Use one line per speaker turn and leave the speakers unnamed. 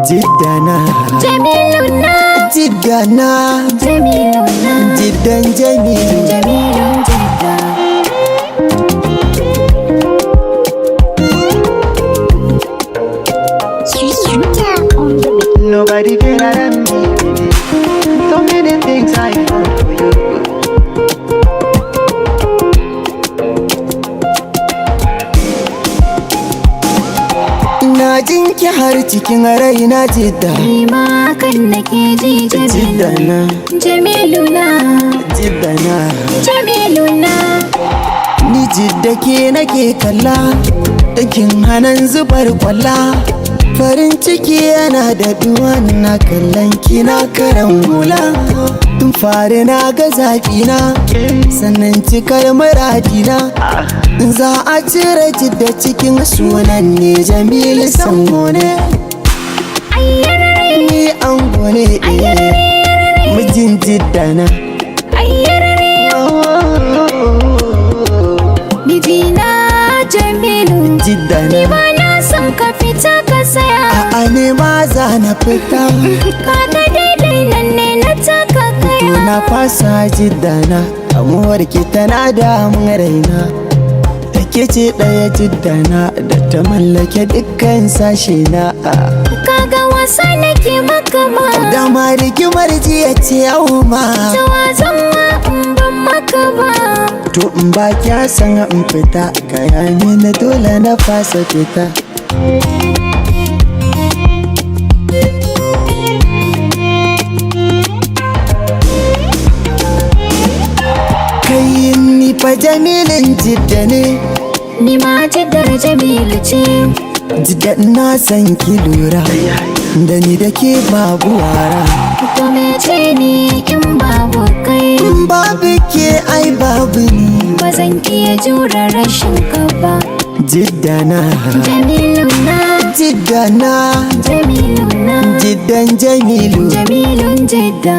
Jiddana.
Jamilu na.
Jiddana.
Jamilu na.
Jiddan Jamilu.
Jamilu Jidda.
Nobody better than me, baby. So many things I found for you.
Ina jinki har cikin raina, Jidda.
Ni ma hakan nake ji, Jamilu.
Jiddana.
Jamilu na.
Jiddana.
Jamilu na.
Ni Jidda ke nake kalla, kin hanan zubar kwalla. Farin ciki yana da na kallon kina karan hula. Tun fari na ga zaɓina, sannan cikar muradina. Za a cire Jidda cikin sunan ne, Jamilu Sango ne.
Ayyarare.
Ni ango ne, mijin Jidda na.
Ayyarare. Mijina Jamilu.
Jidda
Ni
na.
ba na son ka fita, ka saya.
A'a, ne ma za na fita.
Kaga daidai nan ne na taka
To
kaya.
na fasa, Jiddana, kamuwar ki tana damun raina. Da ke ce ɗaya, Jiddana, da ta mallake dukkan sashe na.
Kaga wasa nake maka ma.
Dama rigimar jiya ce yau ma.
Tawa zan ma in ban maka ba.
To in ba kya san in fita, gaya mini, dole na fasa fita. Kai, ni fa Jamilin Jidda ne.
Ni ma Jiddar Jamilu ce.
Jidda, na san ki lura da ni da ke babu wara.
To mece ni in babu kai?
In babu ke, ai babu ni.
Ba zan iya jure rashin ka ba.
Jidda na.
Jamilu na.
Jidda na.
Jamilu na.
Jiddan Jamilu.
Jamilun Jidda.